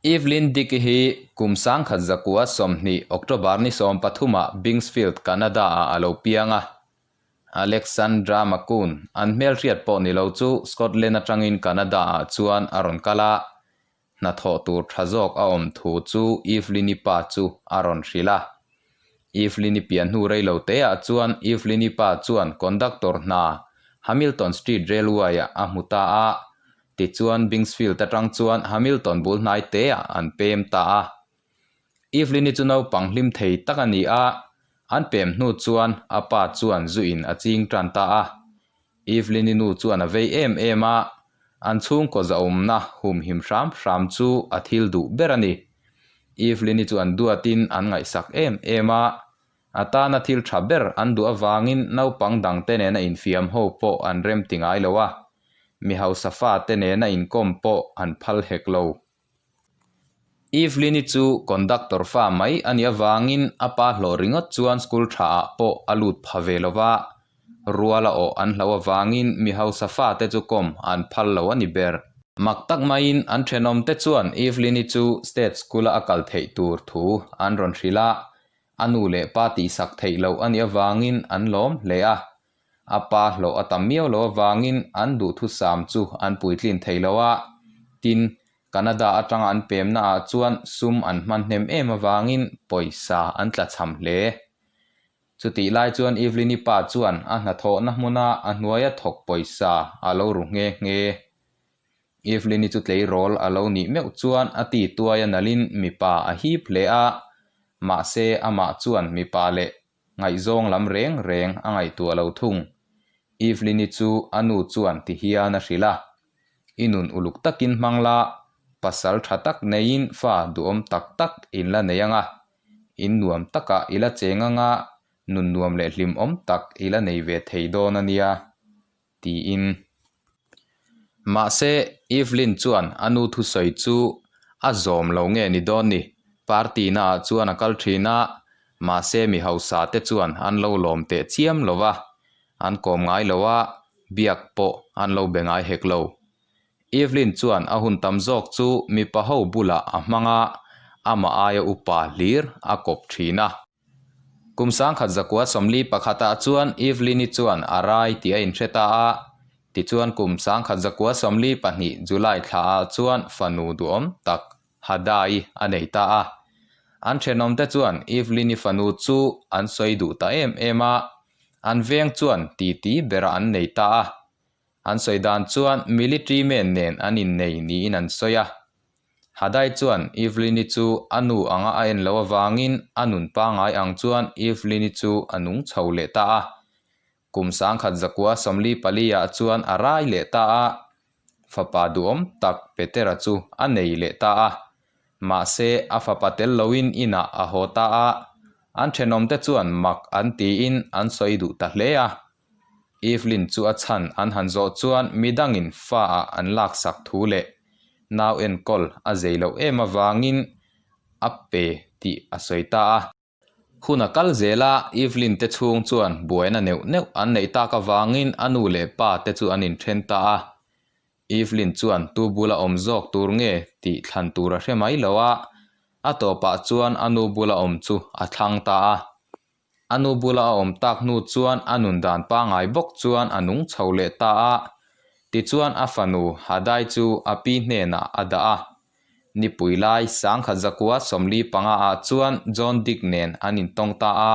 Evelyn Dick-i hi kum 1920 October ni 13-ah Bingsfield, Canada-ah a lo piang a. Alexandra Macoun, an hmelhriat pawh ni lo chu Scotland atangin Canada-ah chuan a rawn kal a, hnathawh tur tha zawk a awm thu chu Evelyn-i pa chu a rawn hrilh a. Evelyn-i pian hnu rei lo teah chuan Evelyn-i pa chuan conductor hna Hamilton Street Railway-ah a hmu ta a, Tichuan, Bingsfield atang chuan Hamilton bul hnai teah an pem ta a. Evelyn-i chu naupang hlim thei tak a ni a, an pem hnu chuan a pa chuan zu in a ching tan ta a. Evelyn-i nu chuan a vei em em a, an chhungkaw zahawmna humhim hram hram chu a thil duh ber a ni. Evelyn-i chu an duatin an ngaihsak em em a, A tana thil tha ber an duh avangin naupang dangte nena infiam ho pawh an rem ti ngai lo a, mi hausa fate nena inkawm pawh an phal hek lo. Evelyn-i chu conductor fa mai a nih avangin a pa hlawh ringawt chuan school tha ah pawh a lut pha ve lo va, ruala awh an hlo avangin mi hausa fate chu kawm an phal lo a ni ber. Mak tak maiin an thenawmte chuan Evelyn-i chu state school-a a kal theih tur thu an rawn hrilh a, A nu leh pa tihsak theih loh a nih avangin an lawm hle a, a pa hlawh a tam miau loh avangin an duhthusam chu an puitlin thei lo a, tin, Canada atanga an pemna ah chuan sum an hman hnem em avangin pawisa an tlachham hle. Chutih lai chuan Evelyn-i pa chuan a hnathawhna hmuna a hnuaia thawk pawisa a lo ru nghe nghe. Evelyn-i chu tleirawl a lo nih meuh chuan a ti tuai a nalhin mipa a hip hle a, mahse amah chuan mipa leh ngaihzawng lam reng reng a ngaihtuah lo thung. Evelyn-i chu a nu chuan ti hian a hrilh a, I nun uluk takin hmang la, pasal tha tak neiin fa duhawm tak tak in la nei ang a, in nuam takah i la cheng ang a, nun nuam leh hlimawm tak i la nei ve thei dawn a nia. tiin. Mahse, Evelyn chuan a nu thusawi chu a zawm lo nge ni dawn ni, party naah chuan a kal thin a, mahse mi hausa te chuan an lo lawm teh chiam lo va, an kawm ngai lo a, biak pawh an lo be ngai hek lo. Evelyn chuan a hun tam zawk chu mipa ho bulah a hmang a, amah aia upa hlir a kawp thin a. Kum 1941 ah chuan Evelyn-i chuan a rai tih a inhre ta a, tichuan kum 1942 July thla ah chuan fanu duhawm tak Hadai a nei ta a. An thenawmte chuan Evelyn-i fanu chu an sawi duh ta em em a, an veng chuan titi berah an nei ta a. An sawi dan chuan military men nen an innei niin an sawi a. Hadai chuan Evelyn-i chu a nu anga a en loh avangin a nun pangngai ang chuan Evelyn-i chu a nung chho leh ta a. Kum 1944 ah chuan a rai leh ta a, fapa duhawm tak Petera chu a nei leh ta a. Mahse, a fapa tel loin inah a haw ta a, an thenawmte chuan mak an tiin an sawi duh ta hle a. Evelyn chu a chhan an han zawh chuan midangin fa ah an laksak thu leh nau enkawl a zei loh em avangin a pe tih a sawi ta a. Hun a kal zel a, Evelyn te chhung chuan buaina neuh neuh an neih tak avangin a nu leh pa te chu an inthen ta a. Evelyn chuan tu bula awm zawk tur nge tih thlan tur a hre mai lo a, a tawpah chuan a nu bula awm chu a thlang ta a. A nu bula a awm tak hnu chuan a nun dan pangngai bawk chuan a nung chho leh ta a. Tichuan a fanu Hadai chu a pi hnenah a dah a. Nipui lai 1945 ah chuan John Dick nen an intawng ta a.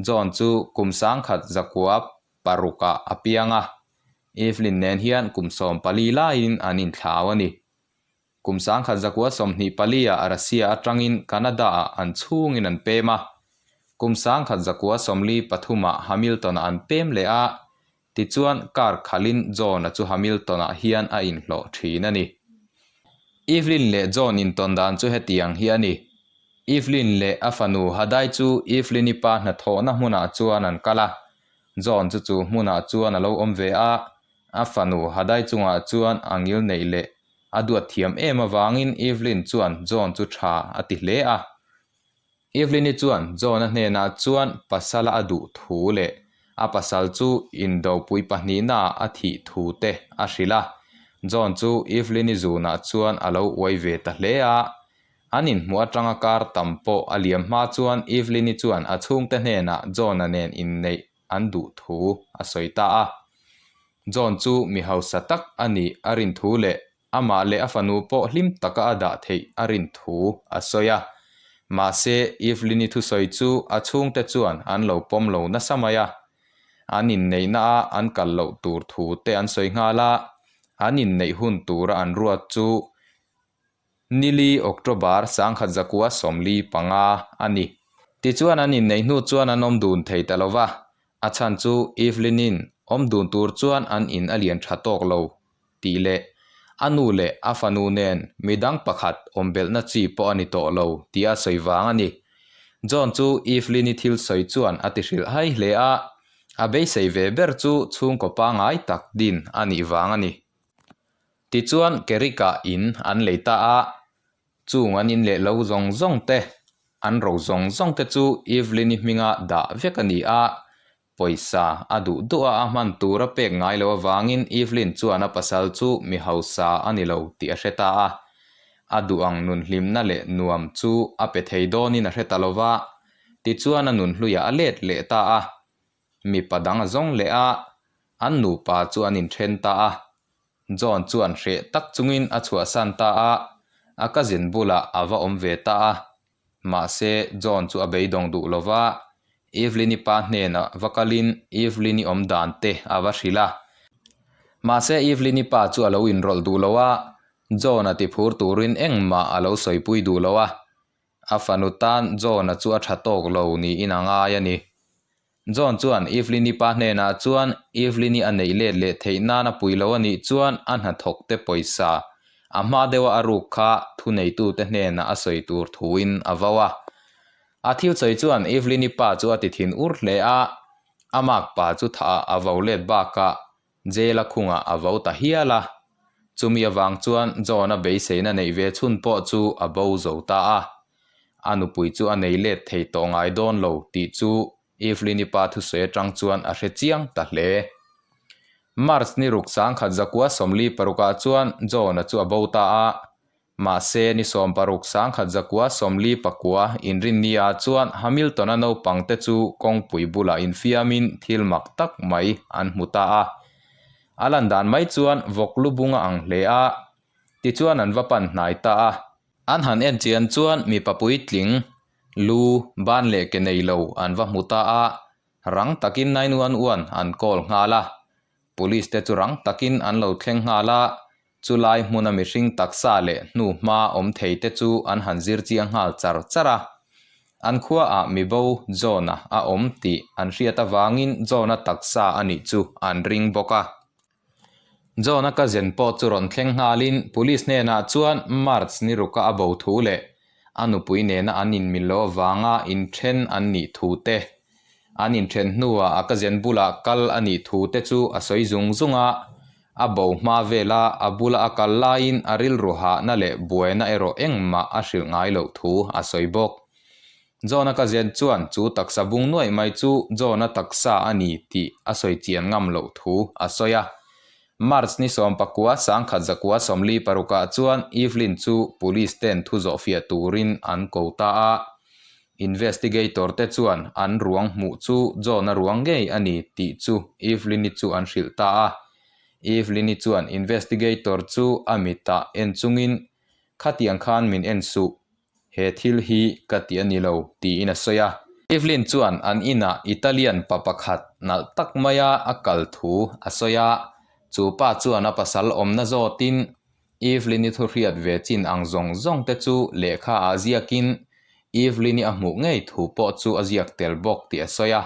John chu kum 1906 ah a piang a. Evelyn nen hian kum 14 laiin an inthlau a ni. Kum 1924 ah Russia atangin Canada ah an chhungin an pem a. Kum 1943 ah Hamilton ah an pem leh a, tichuan car khalhin John-a chu Hamilton ah hian a inhlawh thin a ni. Evelyn leh John intawn dan chu hetiang hi a ni. Evelyn leh a fanu Hadai chu Evelyn-i pa hnathawhna hmunah chuan an kal a. John chu chu hmunah chuan a lo awm ve a, a fanu Hadai chungah chuan a ngil neih leh A duat thiam em avangin Evelyn chuan John chu tha a ti hle a. Evelyn-i chuan John-a hnenah chuan pasala a duh thu leh a pasal chu indopui pahnihnaah a thih thu te a hrilh a. John chu Evelyn-i zunah chuan a lo uai ve ta hle a. An inhmuh atanga kar tam pawh a liam hma chuan Evelyn-i chuan a chhungte hnenah John-a nen inneih an duh thu a sawi ta a. John chu mi hausa tak a nih a rin thu leh amah leh a fanu pawh hlim taka a dah theih a rin thu a sawi a. Mahse, Evelyn-i thusawi chu a chhungte chuan an lo pawm lo nasa mai a. An inneihna a an kal loh tur thu te an sawi nghal a, an inneih hun tura an ruat chu Nili October 1945 a ni. Tichuan an inneih hnu chuan an awm dun thei ta lo va, a chhan chu Evelyn-in awm dun tur chuan an in a lian tha tawk lo tih leh a nu leh a fanu nen midang pakhat awm belhna chi pawh a ni tawh lo tih a sawi vang a ni. John chu Evelyn-i thil sawi chuan a ti hrilh hai hle a, a beisei ve ber chu chhungkaw pangngai tak din a nih vang a ni. Tichuan Kerika in an lei ta a, chung an in leh lo zawng zawng te, an ro zawng zawng te chu Evelyn-i hminga dah vek a ni a, pawisa a duh duh a a hman tur a pek ngai lo avangin Evelyn chuan a pasal chu mi hausa a ni lo tih a hre ta a, a duh ang nun hlimna leh nuam chu a pe thei dawnin a hre ta lo va, tichuan a nun hluiah a let leh ta a. Mipa dang a zawng leh a, an nupa chu an inthen ta a. John chuan hreh tak chungin a chhuahsan ta a, a cousin bulah a va awm ve ta a. Mahse, John chu a beidawng duh lo va, Evelyn-i pa hnenah va kalin Evelyn-i awm dan te a va hrilh a. Mahse, Evelyn-i pa chu a lo inrawlh duh lo a, John-a tiphur turin engmah a lo sawipui duh lo a. A fanu tan John-a chu a tha tawk lo niin a ngai a ni. John chuan Evelyn-i pa hnenah chuan Evelyn-i a neih let leh theih nan a pui lo a nih chuan a hnathawk te pawisa a hma deuha a ruk kha thuneitute hnenah a sawi tur thuin a vo a. A thil sawi chuan Evelyn-i pa chu a ti thin ur hle a, a makpa chu thah a vo let bakah Jail-a khungah a vo ta hial a, chumi avang chuan John-a beiseina neih ve chhun pawh chu a bo zo ta a. A nupui chu a nei let thei tawh ngai dawn lo tih chu Evelyn-i pa thusawi atang chuan a hre chiang ta hle. March ni ruk 1946 ah chuan John-a chu a bo ta a, Mahse, ni 16 1949 inrinni-ah chuan Hamilton-a naupangte chu kawngpui bulah infiamin thil mak tak mai an hmu ta a. A lan dan mai chuan vawk lu bung a ang hle a, tichuan an va pan hnai ta a. An han en chian chuan mipa puitling, lu, ban leh ke nei lo an va hmu ta a, rang takin 911 an call nghal a. Police te chu rang takin an lo thleng nghal a, Chulai hmuna mihring taksa leh hnuhma awm thei te chu an han zir chiang nghal char char a. An khuaah mibo John-a a awm tih an hriat avangin John-a taksa a nih chu an ring bawk a. John-a cousin pawh chu rawn thleng nghalin police hnenah chuan March ni ruka a bo thu leh a nupui nena an inmil loh avanga inthen an nih thu te, an inthen hnuah a cousin bulah kal a nih thu te chu a sawi zung zung a. A bo hma vela a bula a kal laiin a rilru hahna leh buaina erawh engmah a hrilh ngai loh thu a sawi bawk. John-a ka zen chuan chu taksa bung nuaih mai chu John-a taksa a ni tih a sawi chian ngam loh thu a sawi a. March ni 19 1946 ah chuan Evelyn chu police ten thu zawhfiah turin an ko ta a. Investigator te chuan an ruang hmuh chu John-a ruang ngei a ni tih chu Evelyn-i chu an hrilh ta a. Evelyn-i chuan investigator chu a mitah en chungin, Khatiang khan min en suh, he thil hi ka ti a ni lo, tiin a sawi a. Evelyn chuan an inah Italian pa pakhat nalh tak maia a kal thu a sawi a, chu pa chuan a pasal awmna zawtin Evelyn-i thu hriat ve chin ang zawng zawng te chu lehkha ah ziakin Evelyn-i a hmuh ngei thu pawh chu a ziak tel bawk tih a sawi a,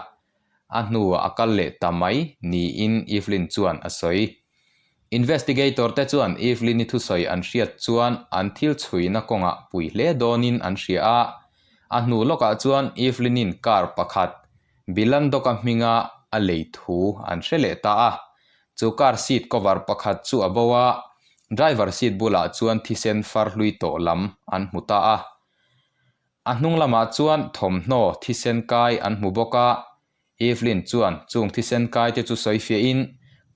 a hnuah a kal leh ta mai niin Evelyn chuan a sawi. Investigator te chuan Evelyn-i thusawi an hriat chuan an thil chhuina kawngah pui hle dawnin an hria a, a hnu lawkah chuan Evelyn-in car pakhat Bilandoka hminga a lei thu an hre leh ta a, Chu car seat cover pakhat chu a bo a, driver seat bulah chuan thisen far hlui tawh lam an hmu ta a. A hnung lamah chuan thawmhnaw thisen kai an hmu bawk a, Evelyn chuan chung thisen kai te chu sawi fiahin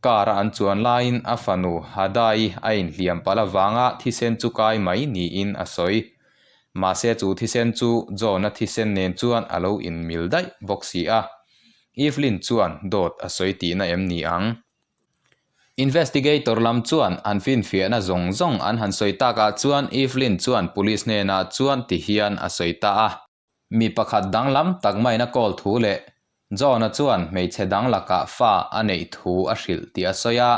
car a an chuan laiin a fanu Hadai a inhliam palh avanga thisen chu kai mai niin a sawi. Mahse chu thisen chu John-a thisen nen chuan a lo inmil daih bawk si a. Evelyn chuan dawt a sawi tihna em ni ang? Investigator lam chuan an finfiahna zawng zawng an han sawi takah chuan Evelyn chuan police hnenah chuan ti hian a sawi ta a. Mi pakhat danglam tak maiin a call thu leh John-a chuan hmeichhe dang lakah fa a neih thu a hrilh tih a sawi a,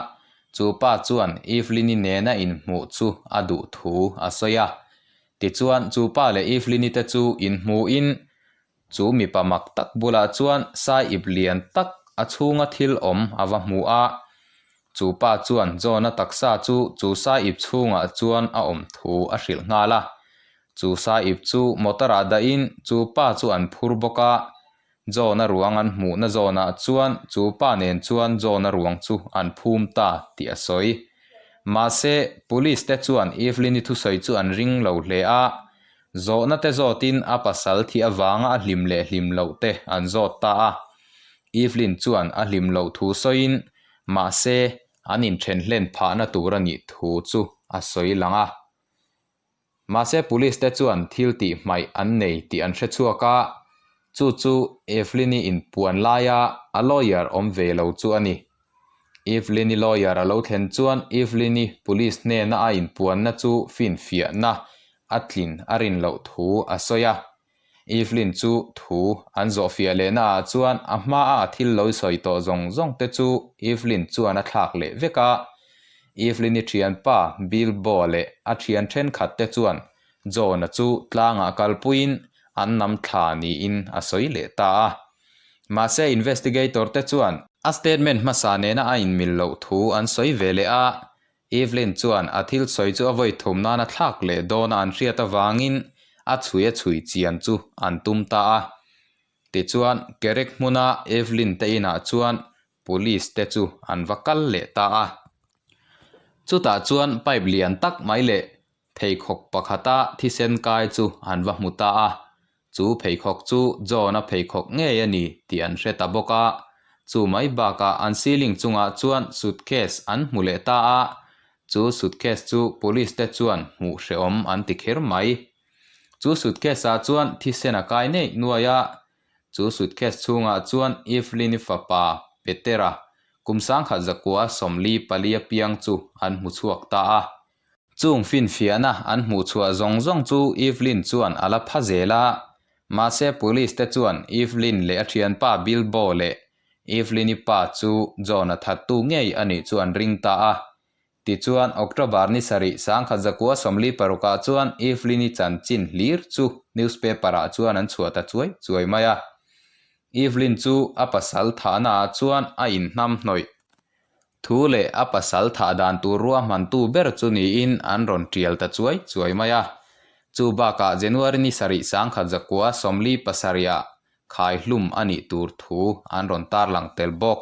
chu pa chuan Evelyn-i nena inhmuh chu a duh thu a sawi a. Tichuan chu pa leh Evelyn-i te chu inhmuhin chu mipa mak tak bulah chuan sai ip lian tak a chhunga thil awm a va hmu a, chu pa chuan John-a taksa chu chu sai ip chhungah chuan a awm thu a hrilh nghal a. Chu Sahib chu motor ah dahin chu pa chu an phur bawk a, John-a ruang an hmuhna zawnah chuan chu pa nen chuan John-a ruang chu an phum ta tih a sawi. Mahse, Police te chuan Evelyn-i thusawi chu an ring lo hle a, zawhna te zawtin a pasal thih avanga a hlim leh hlim loh te an zawt ta a. Evelyn chuan a hlim loh thu sawiin, mahse, an inthen hlen phahna tur a nih thu chu a sawi lang a. Mahse police te chuan thil tih hmaih an nei tih an hre chhuak a, chu chu Evelyn-i inpuan laia a lawyer awm ve lo chu a ni. Evelyn-i lawyer a lo thlen chuan Evelyn-i police hnena a inpuanna chu finfiahna a tlin a rin loh thu a sawi a. Evelyn chu thu an zawhfiah lehna ah chuan a hmaa a thil lo sawi tawh zawng zawng te chu Evelyn chuan a thlak leh vek a. Evelyn-i thianpa Bilbo leh a thian thenkhat te chuan John-a chu tlangah kalpuiin an nam thla niin a sawi leh ta a. Mahse investigator te chuan a statement hmasa nena a inmil loh thu an sawi ve leh a, Evelyn chuan a thil sawi chu a vawi thum nana thlak leh dawna an hriat avangin a chhui a chhui chian chu an tum ta a. Tichuan, Kerek hmuna Evelyn te inah chuan Police te chu an va kal leh ta a. Chutah chuan pipe lian tak mai leh pheikhawk pakhata thisen kai chu an va hmu ta a. Chu pheikhawk chu John-a pheikhawk ngei a ni tih an hre ta bawk a, chu mai bakah an ceiling chungah chuan suitcase an hmu leh ta a, chu suitcase chu police te chuan hmuh hrehawm an ti kher mai. Chu suitcase ah chuan thisen a kai neih nuai a, chu suitcase chhungah chuan Evelyn-i fapa Petera kum sangkhat zakua 44 a piang chu an hmu chhuak ta a. Chung finfiahna an hmuh chhuah zawng zawng chu Evelyn chuan a la pha zel a, mahse police te chuan Evelyn leh a thianpa Bilbo leh Evelyn-i pa chu John-a thattu ngei a nih chu an ring ta a. Tichuan October ni sarih 1946 ah chuan Evelyn-i chanchin hlir chu newspaper ah chuan an chhuah ta chuai chuai mai a. Evelyn chu a pasal thahna ah chuan a inhnamhnawih. Thu leh a pasal thah dan tur ruahmantu ber chu niin an rawn tial ta chuai chuai mai a. Chu bakah January ni sarih 1947 ah khai hlum a nih tur thu an rawn tarlang tel bawk.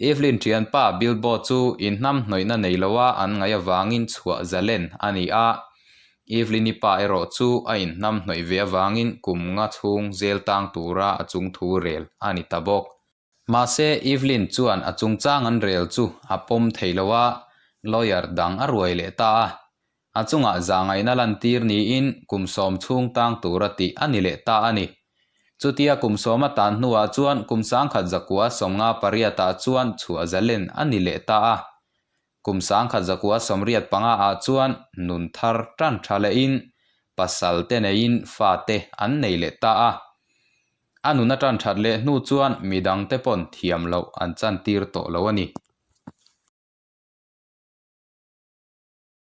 Evelyn thianpa Bilbo chu inhnamhnawihna nei loa an ngaih avangin chhuah zalen a ni a. Evelyn-i pa erawh chu a inhnamhnawih ve avangin kum nga chhung zel tang tura a chungthu rel a ni ta bawk. Mahse, Evelyn chuan a chungchang an rel chu a pawm thei lo a, lawyer dang a ruai leh ta a. A chungah zahngaihna lantir niin kum sawm chhung tang tura tih a ni leh ta a ni. Chutia kum sawm a tan hnuah chuan kum 1958 ah chuan chhuah zalen a ni leh ta a. Kum 1985 ah chuan nun thar tan tha lehin pasal te neiin fate an nei leh ta a. A nun a tan that leh hnu chuan midang te pawn thiam loh an chantir tawh lo a ni.